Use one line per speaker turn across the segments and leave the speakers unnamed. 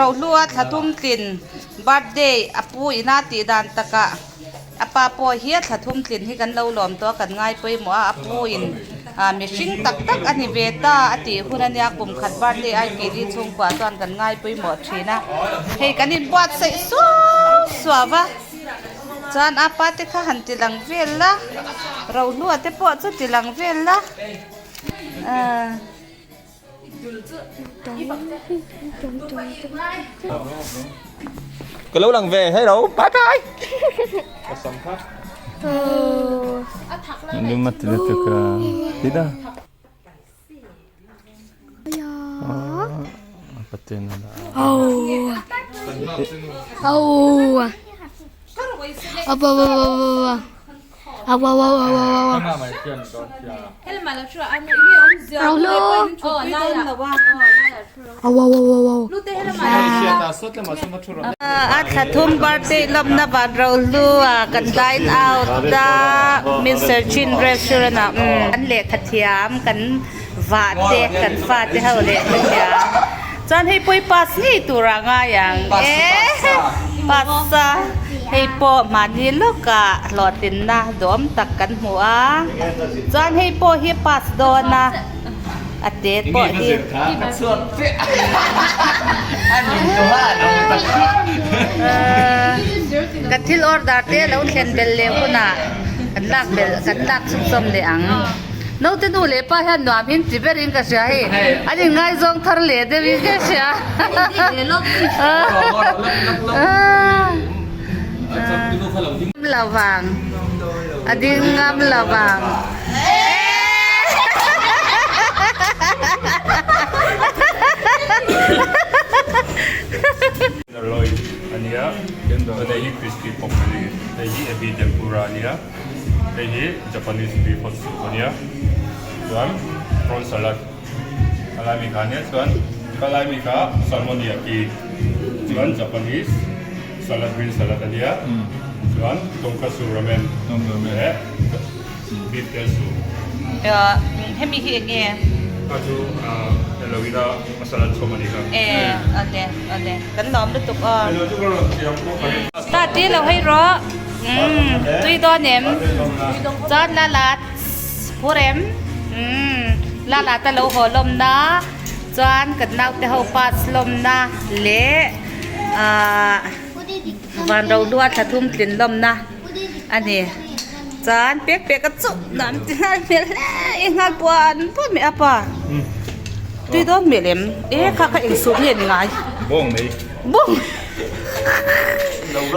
Rohlua Thlathum tlin birthday a pu ina tih dan takah a pa pawh hi a Thlathum tlin hi kan lo lawm tawh a kan ngai pawimawh a, a pu in mihring tak tak a ni ve ta a tih hun ania kum khat birthday ai kili chhungkua chuan kan ngai pawimawh thin a, hei kan inbuatsaih suau suau a, chuan a pa te kha han ti lang vel la, Rohlua te pawh chu ti lang vel la ahh.
Ka lo lang ve hello bye bye Luma ti lutuk a tida Patin
A thla thum birthday lawmna van rohlu a kan dine out a Mister Chin restaurant ah kan lehkha thiam kan vah te kan fate ho lehkha thiam chuan hei pawh hi pass ngei tur ah ngai ang e pass a hei pawh mahni lawkah hlawhtlinna duhawm tak kan hmu a chuan hei pawh hi pass dawn a a te pawh hi kan thil order te lo thlen belh leh hunah kan lak belh kan lak chhunzawm leh ang. Naute nu leh pa hian nuam in ti ber in ka hria hei an in ngaizawng thar leh deuh in ka hria lovang a ding ngam lovang
ania hei hi crispy pork belly hei hi ebi tempura ania. Hei hi Japanese beef hot soup a nia chuan prawn salad a lai mi kha ania chuan ka lai mi kha salmon yaki chuan Japanese salad green salad a nia chuan tonkatsu ramen leh beef tel soup.
Hemi hi eng nge?
Kha chu elo ila a salad chhawm a ni kha.
E awle awle kan lawm lutuk aw. Ta ti lo hei rawh. Umm tui dawn em chuan la la phur em umm la la te lo haw lawm na chuan kan naute ho pass lawm na leh ahh van ro lua thla thum tlin lawm na a ni chuan pek pek a chuh dan ti nghal hmel hle i nghal puan puan mai a pa tui dawn hmel em e kha kha eng suh nge ni ngai
bawng mai
bawng.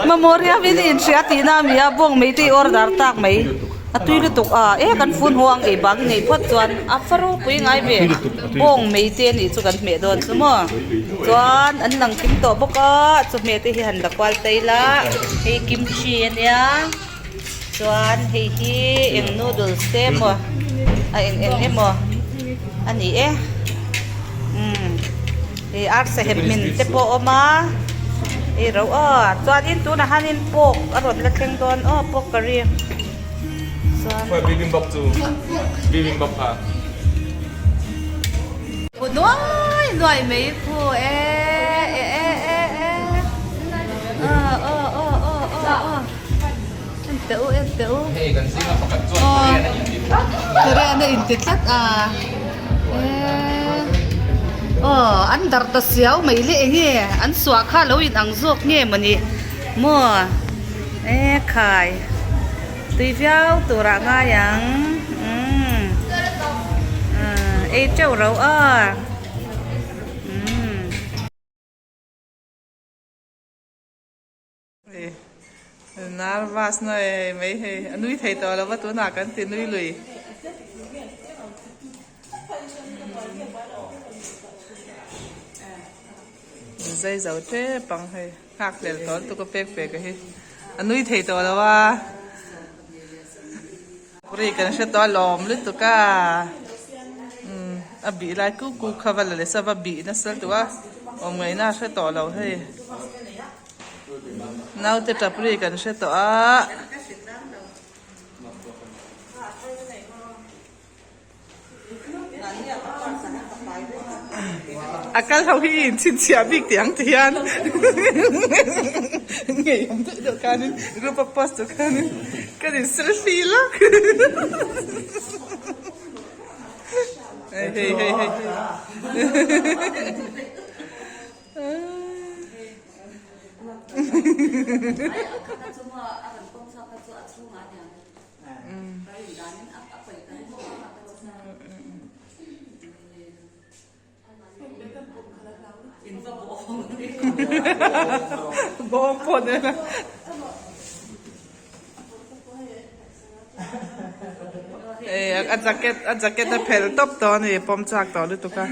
Memorial in in hria tihna a ni a bawng mai te i order tak mai a tui lutuk a e kan phun haw ang ei bang nei phawt chuan a fa ropui ngai ve bawng mai te anih chu kan hmeh dawn chu maw chuan an lang kim tawh bawk a chawhmeh te hi han la kual ta ila hei kimchi ania chuan hei hi eng noodles te emaw a eng eng emaw a ni e umm hei arsa hem hmin te pawh a awm a hei ro aw chuanin tunah hianin pork a rawn la thleng dawn aw pork curry chuan
Bibimbap chu bibimbap kha.
Nuai nuai mai khu e e e e e aw aw aw aw aw aw en teh u en teh u
Hei kan zinga pakhat chuan Korean a inti tlat
Korean a inti tlat a e aw an darh ta siau mai le enge an suah kha lo in ang zawk nge mawni maw e khai. Tui viau turah ngai ang umm ei teuh ro a umm.
Nervous na hei mai hei a nui thei tawh lo va tunah kan ti nui lui. Zai zo tep ang hei. Nghak hlel tawh lutuk a pek pek a hi a nui thei tawh lo a ri kan hre tawh a lawm lutuk a umm a bih lai kuk kuk kha va la leh sa va bih nasa lutuk a awm ngaihna a hre tawh lo hei naute tap ri kan hre tawh a. A kal ho hi i inchhinchhiah bik tih ang ti hian ngeiawm deuh deuh khanin group a post tur khanin kan in selfie lak hei hei hei hei. Bawng pawh nen a. A jacket a jacket a phelh tawp tawh a ni pawm chak tawh lutuk a.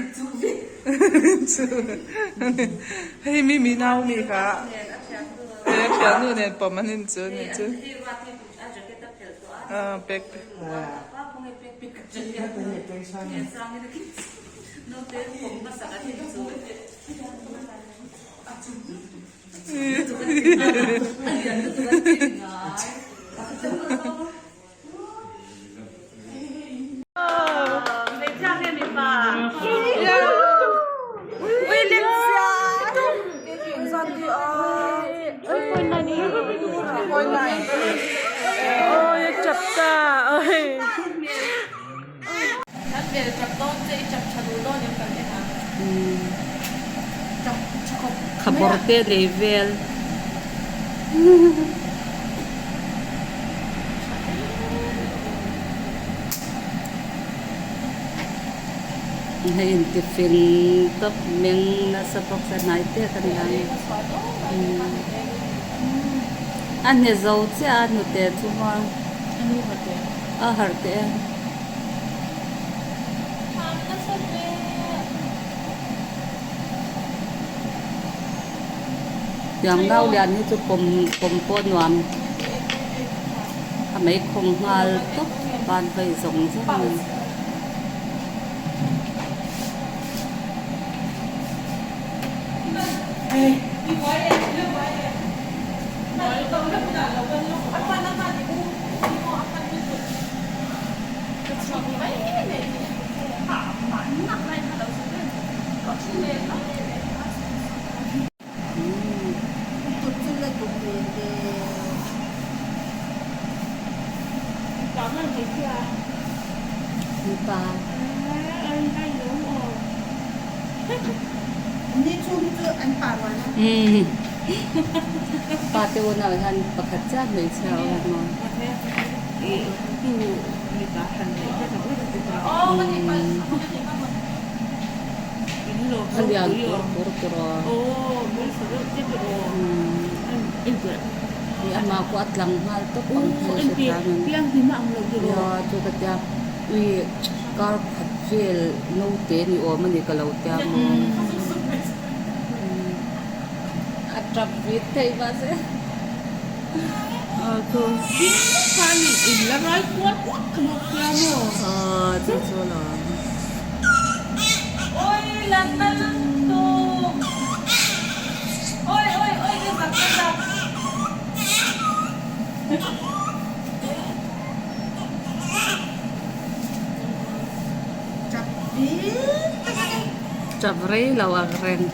Hei mi mi nau mi kha hei a thiannu nen pawm an inchu a nih chu. Pek
Khabawr te lei vel. Hei intifing tawp meng nasa bawk se hnai te kan la ni. A hne zo chiah a hnute chu maw a harh teh e. Tiang nau lian hi chu pawm pawm pawh nuam a mei khawng nghal tawp ban vei zawng zawng a ni. Pa te unau hian pakhat chiah hmeichhia a awm a. A lian pur pur tur aw. Ih amah pawh a tlang nghal tawp ang hmel hre thiam in. Nia chu ka tia ui kar khat vel naute ni awm a ni ka lo tia maw. A tap vit theih mahse. Aw chu chu lo. Chap rei lo ang reng.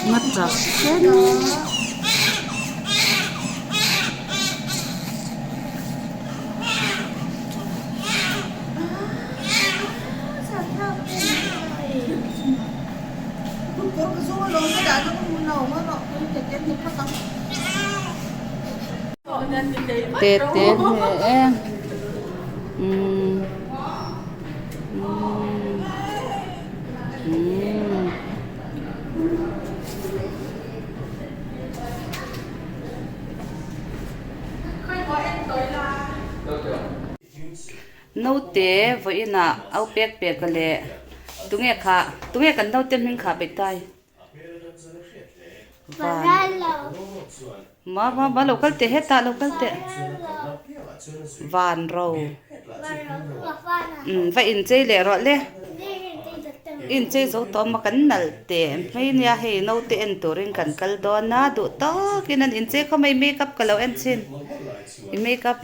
Nghat chap chen. Te te hne e umm umm umm. Naute vawiinah au pek pek a leh tunge kha tunge kan naute hming kha beitai van ma ma ma lo kal teh hetah lo kal teh van ro umm va inchei leh rawh le. Inchei zo tawh maw kan nalh teh mai nia hei naute en turin kan kal dawn a duh takin an inchei khaw mai makeup ka lo en thin i makeup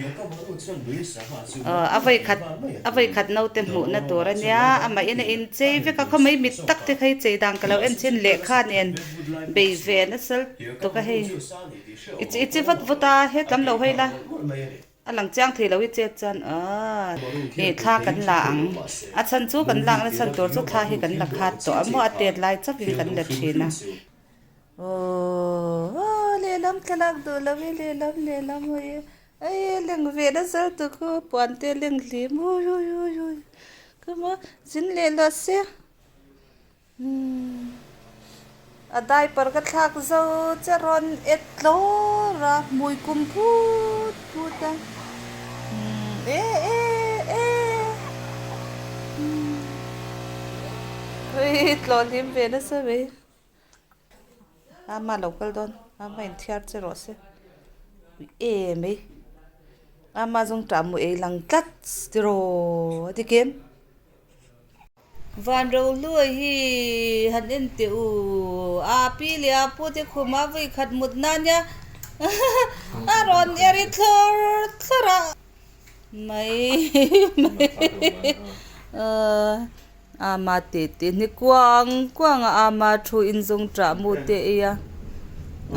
aw a vawi khat a vawi khat naute hmuhna tur a nia amah in a inchei vek a khaw mai mit tak te kha hi chei dan ka lo en thin lehkha nen bei ve nasa lutuk a hei i i che vat vat a hetlam lo hawi la. A lang chiang thei lo i chet chuan aaa ih thla kan la ang. A chhan chu kan lakna chhan tur chu thla hi kan la khat tawh a maw a tet lai chauhin kan la thin a. Aww lehlam thlalak duh lo i lehlam lehlam hawi e ei leng ve nasa lutuk u puan te leng hlim ui ui ui ui ka maw zin leh lo se. A diaper ka thlak zo che rawn et tlawr a hmui kum phut phut a e e e ui tlawh hlim ve nasa mai ama lo kal dawn ama inthiar che rawh se ui e mai ama zawng tah mu ei lang tlat tiraw a ti kem. Van Rohluai hi han en teh u, a pi leh a pu te khuma vawi khat mut na nia a rawn er i thlawr thlawr a mai mai ama te te ni kuang kuang a ama thu in zawng tah mu te ei a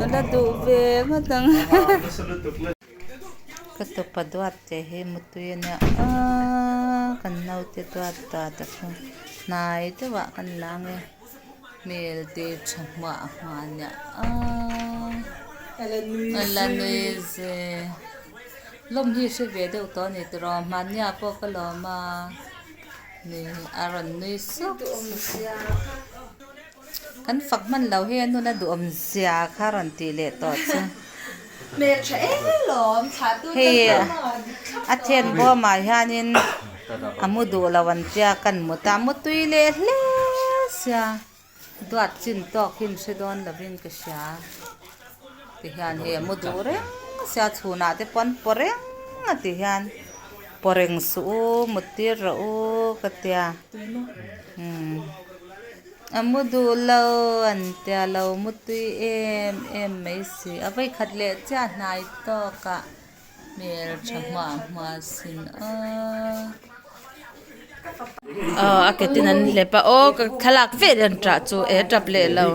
a la duh ve ngawt ang. Ka tupa duat te hi mutui a nia aaa kan naute duat ta te chu hnai deuh ah kan la ang e hmel te tha hmuah hmuah a nia aaa a la nui ze lawm hi hre ve deuh tawh a ni tiraw hmania pawh ka lawm a ni a rawn nui suk Kan fak hman lo hi a nuna duhawm zia kha rawn tih leh tawh chu. Hei a then bawmah hianin a mu duh lo an tia kan mut a, mu tui leh hle sia duat chin tawk hi an hre dawn lovin ka hria. Tihian hei a mu duh reng sia chhunah te pawh an paw reng a tihian paw reng suh u mut tir rawh u ka tia. A mu duh lo an tia lo mu tui em em mai si a vawi khat leh chiah hnai tawk ah hmel tha hmuah hmuah sin aw.
Aw a ketin an hlep a aw ka thlalak vel an tah chu e tap leh lo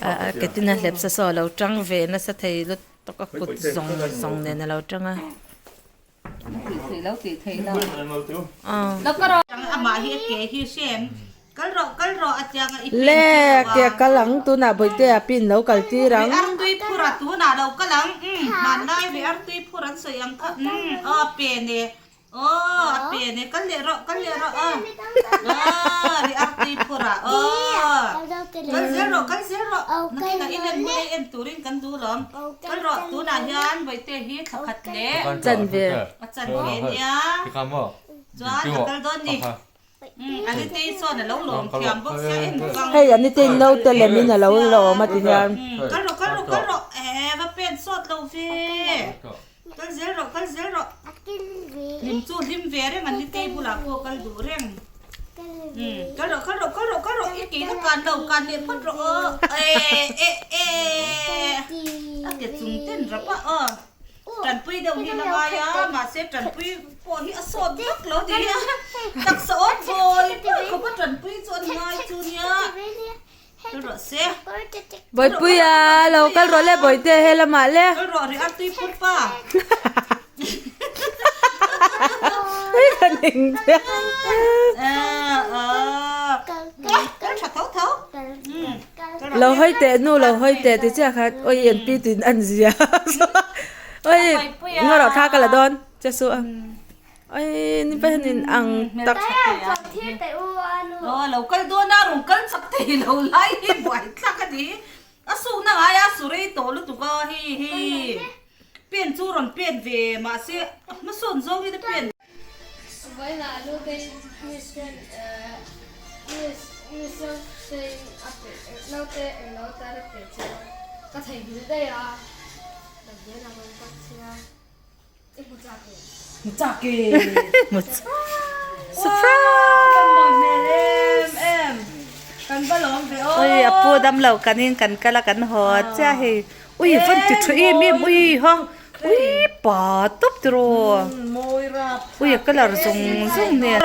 a ketin a hlep sa saw a lo tang ve nasa thei lutuk a kut zawng zawng nen a lo tang a. Le ke kal ang tunah bawihte a pin lo kal tir ang. Chanve. Hei anite in naute lem in alo lawm a ti hian.
Tanpui deuh hi la ngai a, mahse tanpui pawh hi a sawt vak lo ni a, taksa awt vawi vawi khawp a tanpui chu an ngai chu nia, kal rawh se.
Bawihpui a lo kal rawh le bawihte he lamah le.
Kal rawh ri artui phur pa.
Ka ning che.
Kal tha tho tho.
Lo hawi teh nu lo hawi teh ti chiah khan oi en pi tin an zia oi ngaw rah thla ka la dawn che su a oi ni pa hian in ang tak
lo kal dawn a rawn kal chak thei lo lai hi buai thlak a ni a sukna ngai a su rei tawh lutuk a hei hi pen chu rawn pen ve mahse a hmasawn zawngin a pen
Surprise!
Pu damlo kanin kan kal a kan haw chiah hei. Ui van ti tha em em ui ha ui pa tawp tiraw ui a colour zawng zawng nen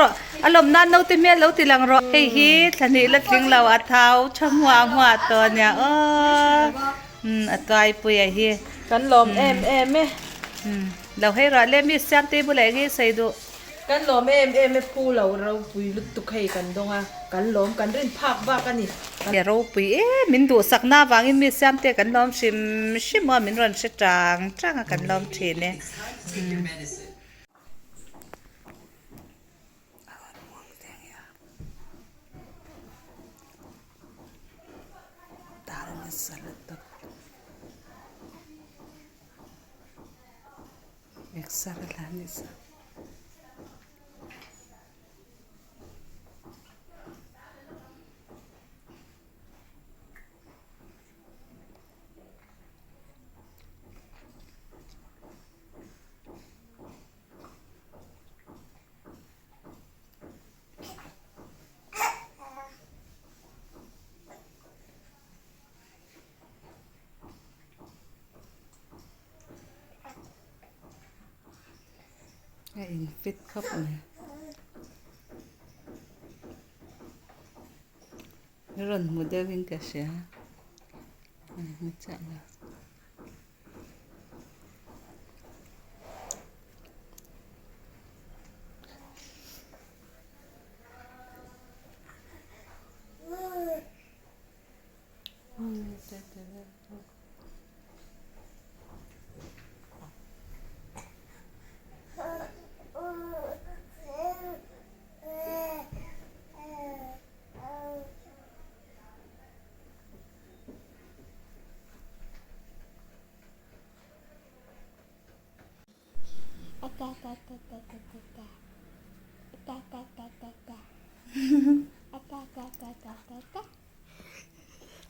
a lawm nan naute hmel lo ti lang rawh hei hi thla hnih la tling lo a thau tha hmuah hmuah tawh a nia aw a tuaipui a hi
Kan lawm em em e.
Lo hei rawh le mi siam tei bulah eng nge sawi duh.
Kan lawm em em e phu lo ropui lutuk hei kan dawng a, kan lawm kan rin phak bak a ni.
Ke ropui e, min duhsakna avangin mi siamte kan lawm hrim hrim a, min rawn hre chang chang a kan lawm thin e. Exer a la ni sa. A in fit khawp mai a rawn hmu deuh in ka hria a hmu chiah lo.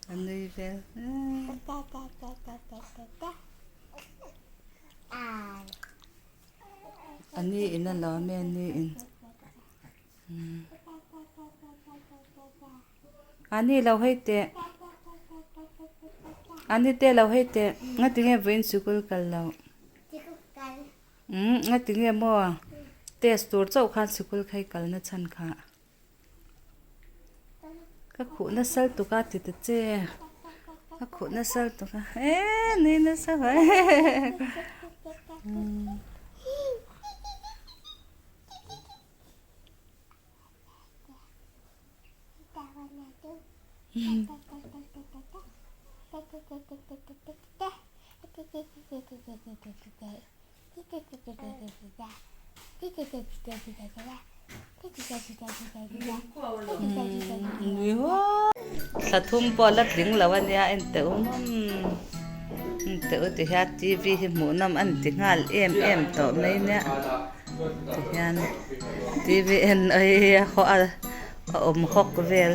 A nui vel a ni in a lawm e a ni in a ni lo hei teh a ni te lo hei teh ngatinge vawiin sikul kal loh umm ngatinge maw test tur chauh khan sikul kha i kalna chhan kha. Ka khuh nasa lutuk a ti ta che ka khuh nasa lutuk a eee nui nasa mai Thla thum pawh la tling lo a nia en teh u en teh u ti hian T V hi hmuh nawm a ni ti nghal em em tawh mai nia ti hian T V en a haw a a awm hawk vel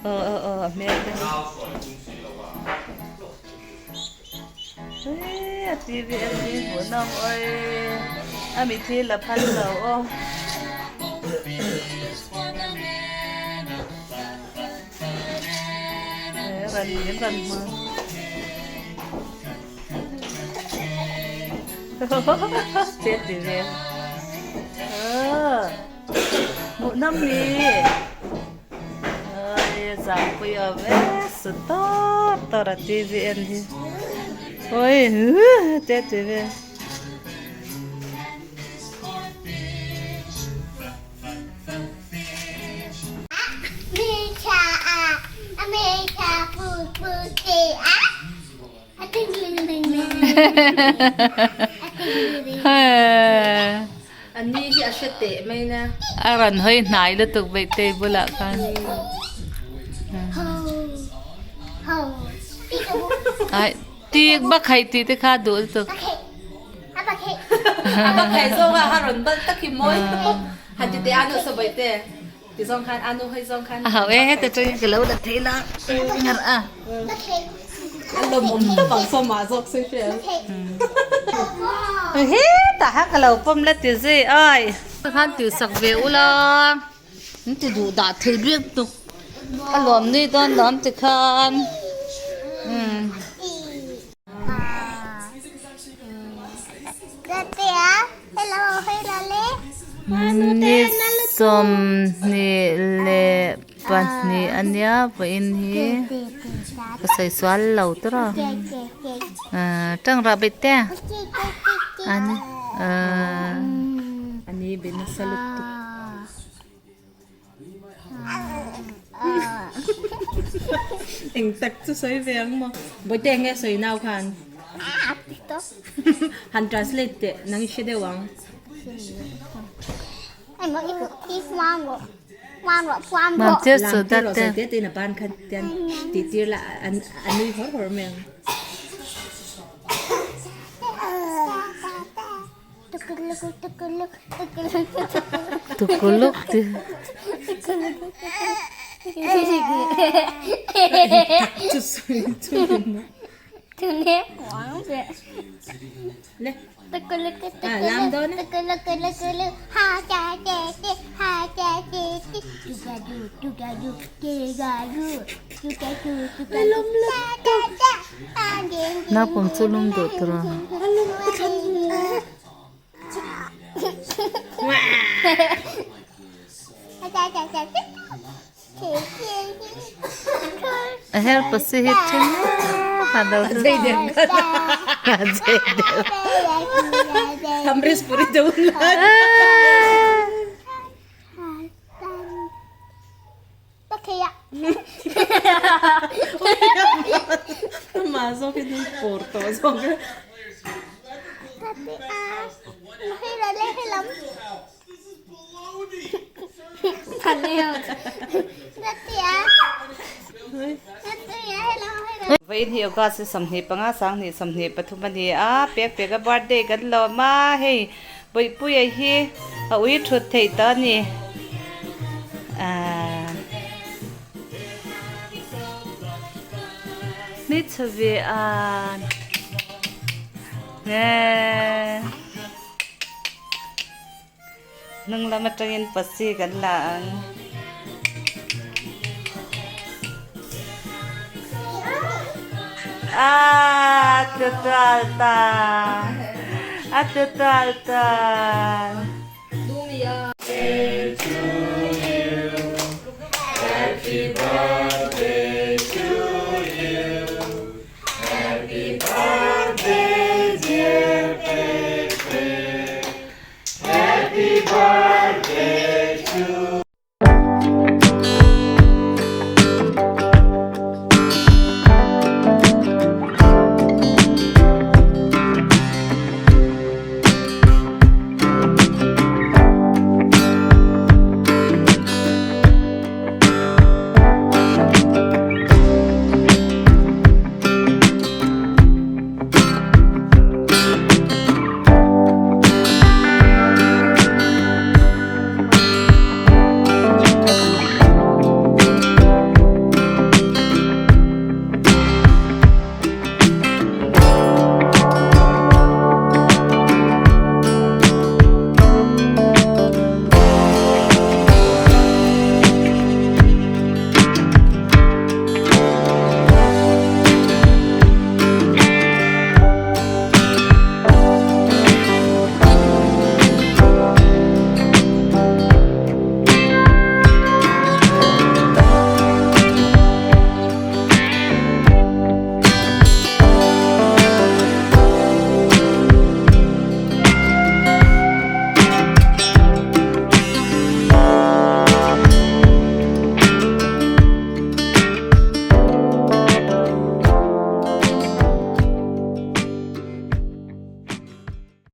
aw aw aw a hmel te. A TV en hi hmuhnawm awi a mithi la phal lo aw. Ran min ran hma. Che ti vel. Hmuhnawm ni. Oi zangpui a ve su tawr tawr a TV en hi oi te ti ve.
An ni hi a hre teh mai na.
A rawn hawi hnai lutuk Beihtei bulah khan. Ai tik bakhaih tih te kha a duh lutuk.
A bakhaih zawng a a rawn bal tak hi mawi han ti teh a nu saw Beihtei ti zawng khan a nu hawi zawng khan.
A hauh e heta tangin ka lo la thei la ngar a.
A lawmawm tawp ang saw mah zawk se hria.
Hetah khan ka lo pawm la ti zui ai. Khan tihsak ve ula an ti duh dah thei bik tuk. A luam nui dawn lawm tikhan umm. Ni 22 a nia vawiin hi ka sawi sual lo tur a ahh tang rah beh te a ni ahh.
Eng tak chu sawi ve ang maw? Bawihte eng nge sawi nau khan? Han translate teh nang i hre deuh ang.
Mam che su dat te.
Lam te a ban khan tian tih tir la a nui hawr hawr mai ang.
Tukuluk ti. Naupang chu lum duh tur a. A her pasi hi thin a lo
Ajay Devgan.
Ajay Devgan.
Amrish Puri deuh lai. Mah zawk hi nui pawr tawh zawk e.
Vawiin hi August 25 2023 a ni a, pek pek a birthday kan lawm a, hei Bawihpuia hi a ui thut theih tawh a ni. Ahh. Hmeichhe ve a. Eee. Hnung lam atangin pasi kan la ang. Ah, tutual ta. A tutual ta.
Happy birthday.